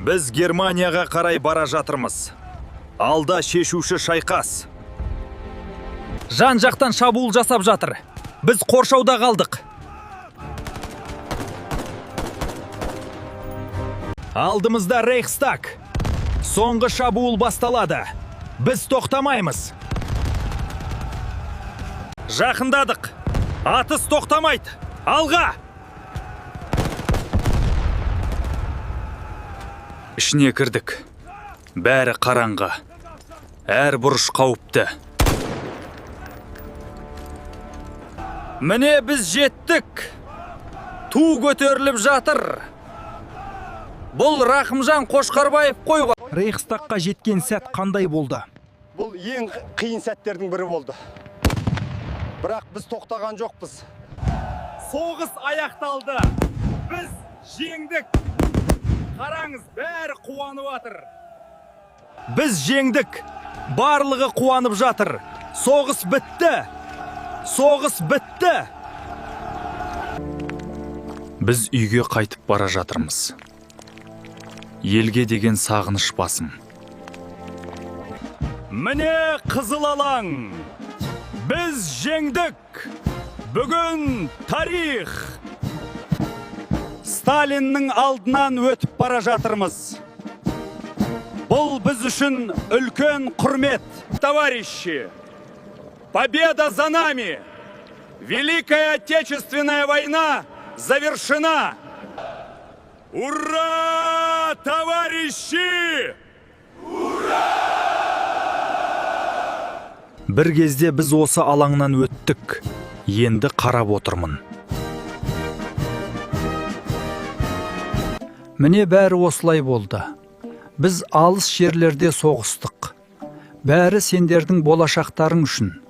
Біз Германияға қарай бара жатырмыз. Алда шешуші шайқас. Жан жақтан шабуыл жасап жатыр. Біз қоршауда қалдық. Алдымызда Рейхстаг. Соңғы шабуыл басталады. Біз тоқтамаймыз. Жақындадық. Атыс тоқтамайды. Алға! Ішіне кірдік. Бәрі қараңғы. Әр бұрыш қауіпті. Міне, біз жеттік. Ту көтеріліп жатыр. Бұл Рахымжан Қошқарбаев қой. Рейхстагқа жеткен сәт қандай болды? Бұл ең қиын сәттердің бірі болды, бірақ біз тоқтаған жоқпыз. Соғыс аяқталды. Біз жеңдік. Қараңыз, бәрі қуанып жатыр. Біз жеңдік. Барлығы қуанып жатыр. Соғыс бітті. Соғыс бітті. Біз үйге қайтып бара жатырмыз. Елге деген сағыныш басым. Міне, қызыл алаң. Біз жеңдік. Бүгін тарих. Сталиннің алдынан өтіп бара жатырмыз. Бұл біз үшін үлкен құрмет. Товарищи, победа за нами! Великая Отечественная война завершена! Ура, товарищи! Бір кезде біз осы алаңнан өттік. Енді қарап отырмын. Міне, бәрі осылай болды. Біз алыс жерлерде соғыстық. Бәрі сендердің болашақтарың үшін.